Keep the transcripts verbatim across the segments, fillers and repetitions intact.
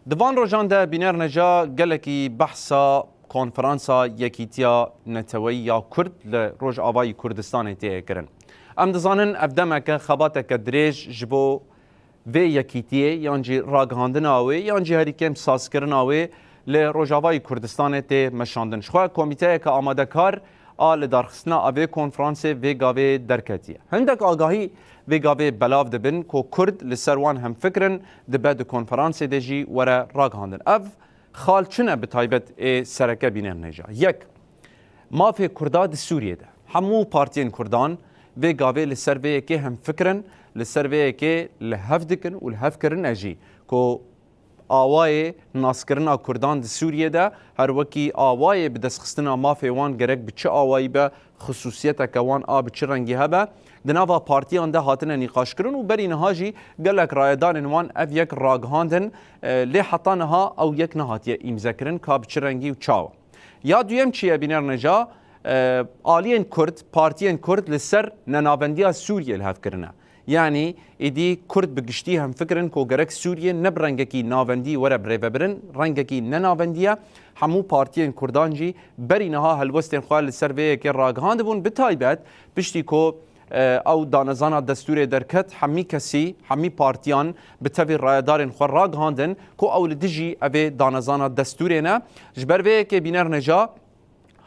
Di van rojan de bîner neca gelekî behsa Konferansa Yekîtiya Neteweyî ya Kurd li Rojavayî Kurdistanê tê kirin. Em dizanin ev demeke xebateke dirêj ji bo vê yekîtiyê yan jî ragihandina wê yan jî herî kêm sazkirina wê li Rojavayî Kurdistanê tê meşandin. Ji xwe komîteyeke amadekar a lidarxistina a vê konferansê vê gavê derketiye. Hindek agahî vê gavê belav dibin ku Kurd li ser wan hemfikir in, dibe di konferansê de jî were ragihandin. Ev xal çi ne bi taybet ê sereke bîner neca? Yek, mafê Kurda di Sûriyê de. Hemû partiyên Kurdan vê gavê li ser vê yekê hemfikir in, li ser vê yekê li hev dikin û li hev kirine jî ku awayê naskirina Kurdan di Sûriyê de her wekî awayê bi destxistina mafê wan gerek bi çi awayî be, xisûsiyeteke wan a bi çi rengî hebe, di nava partiyan de hatine nîqaşkirin û berî niha jî gelek rayedarên wan ev yek ragihandin, e, lê heta niha ew yek nehatiye îmzekirin ka bi çi rengî û çawa. Ya duyem çi ye bîner neca? E, aliyên Kurd, partiyên Kurd li ser nenavendiya Sûriyê li hev kirine. Yanî êdî Kurd bi giştî hemfikir in ku gerek Sûriye ne bi rengekî navendî were birêvebirin, rengekî nenavendiye. Hemû partiyên Kurdan jî berî niha helwestên xwe li ser vê yekê ragihandibûn, bi taybet piştî ku, e, ew danezana destûrê derket, hemî kesî, hemî partiyan bi tevî rayedarên xwe ragihandin ku ew li dijî evê danezana destûrê ne. Ji ber vê yekê bîner neca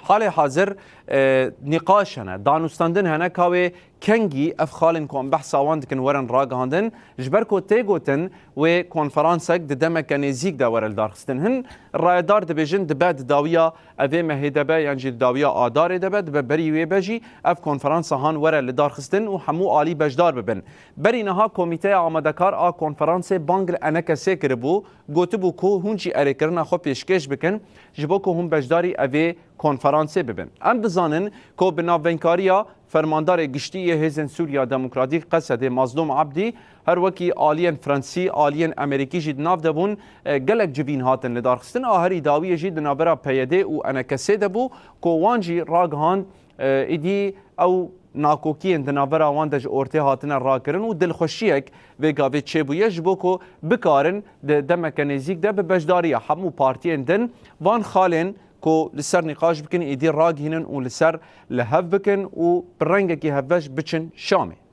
Halê hazir, e, nîqaş hene, danûstandin hene ka wê kengî ev xalên ku em behsa wan dikin werin ragihandin, ji ber ku tê gotin wê konferansek di demeke nêzîk de were lidarxistin. Hin rayedar dibêjin dibe di dawiya evê M H D B yan jî di dawiya Adarê de be, dibe berî wê be jî ev konferansa han were lidarxistin û hemû alî beşdar bibin. Berî niha komîteya amadekar a konferansê bang li enekesê kiribû, gotibû ku hûn jî erêkirina xwe pêşkêş bikin ji bo ku hûn beşdarî evê konferansê bibin. Em dizanin ku bi navbenkariya Fermandarê Giştî yê Hêzên Sûriya Demokratîk, Qesedê, Mazlûm Ebdî, her wekî aliyên Fransî, aliyên Amerîkî jî di nav de bûn, e, gelek civîn hatin lidarxistin. A herî dawiyê jî di navbera P Y D û Enekesê de bû ku wan jî ragihand, e, êdî ew nakokiyên di navbera wan de ji ortê hatine rakirin û dilxweşiyek vê gavê çêbûye ji bo ku bikarin di demeke nêzîk de bi beşdariya hemû partiyên din van xalên ku li ser nîqaş bikin, êdî ragihînin û li ser li hev bikin û bi rengekî hevbeş biçin Şamê.